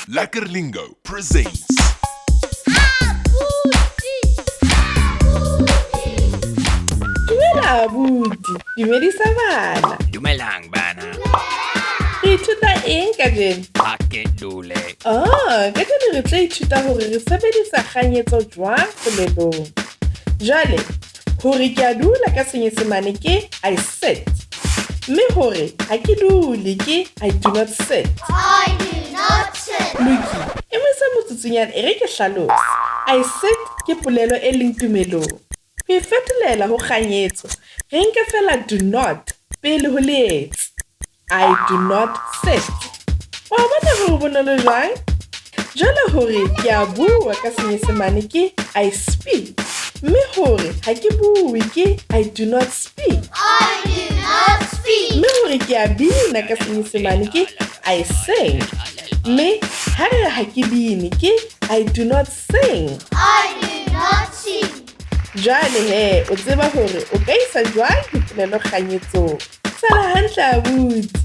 Lekker Lingo presents. Dumela abuti, dumedisa bana. Dumelang bana. Re ithuta eng kajeno? Ha ke dule. Ah, kajeno re tlo ithuta hore re sebedisa kganyetso jwang polelong. Jwale, hore ke a dula ka Senyesemane ke I sit. Mme hore ha ke dule ke I do not sit. I do not sit. Luki, emisa motsotsonyana e re ke hlalose. I sit ke polelo e leng tumelong. Ho e fetolela ho kganyetso, re nke feela do not pele ho leetsi. I do not sit. Wa bona hore ho bonolo jwang? Jwale hore ke a bua ka Senyesemane ke I speak. Mme hore ha ke bue ke I do not speak. I do not speak. Mme hore ke a bina ka Senyesemane ke I sing. Mme ha re ha ke bine ke I do not sing. I do not sing. Jwale he, o tseba hore o ka isa jwang dipolelo kganyetsong. Sala hantle abuti.